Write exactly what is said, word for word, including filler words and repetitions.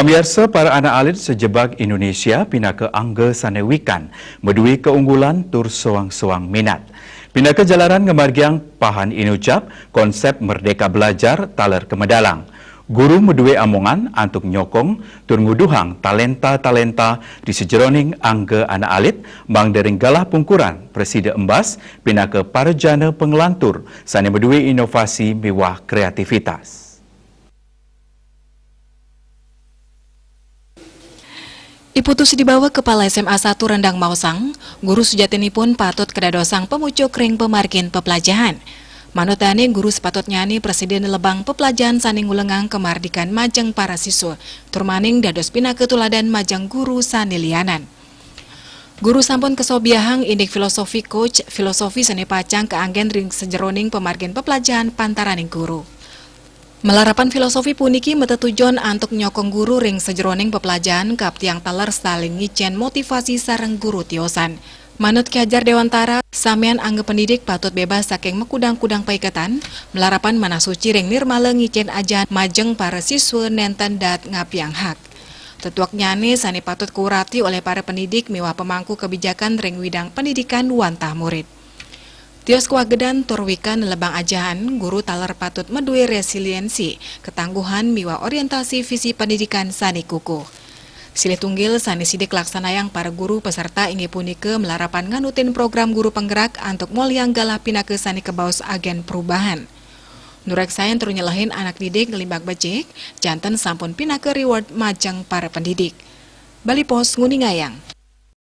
Miarsa, para anak alit sajebag Indonesia pinaka angga sane wikan, madue kaunggulan tur soang-soang minat. Pinaka jalaran ngamargiang pahan inucap konsep Merdeka Belajar taler kamedalang. Guru madue amongan antuk nyokong tur nguduhang talenta-talenta di sajeroning angga anak alit, mangda ring galah pungkuran prasida embas pinaka parajana panglantur sane madue inovasi miwah kreativitas. Iputu Sidi Bawa, Kepala S M A satu Rendang maosang, guru sujatinipun patut kadadosang pamucuk ring pamargin peplajahan. Manut dane, guru sapatutnyane prasida nelebang peplajahan sane ngulengang kamardikan majeng para siswa, tur maning dados pinaka tuladan majeng guru sane lianan. Guru sampun kasobiahang indik filosofi coach, filosofi sane pacang kaanggen ring sajeroning pamargin peplajahan pantaraning guru. Malarapan filosofi puniki matetujon antuk nyokong guru ring sajeroning peplajahan, kaaptiang taler saling ngicen motivasi sareng guru tiosan. Manut Ki Hajar Dewantara, samian angga pendidik patut bebas saking makudang-kudang paiketan, malarapan manah suci ring nirmala ngicen ajahan majeng para siswa nenten daat ngapiang hak. Tetueknyane sane patut kaurati olih para pendidik miwah pemangku kebijakan ring widang pendidikan wantah murid. Tios kawagedan tur wikan nelebang ajahan, guru taler patut madue resiliensi, ketangguhan miwah orientasi visi pendidikan sane kukuh. Silih tunggil sane sida kalaksanayang para guru peserta inggih punika malarapan nganutin program guru penggerak antuk molihang galah pinaka sane kabaos agen perubahan. Nureksain tur nyelehin anak didik nglimbak becik, janten sampun pinaka reward majeng para pendidik. Bali Post nguningayang.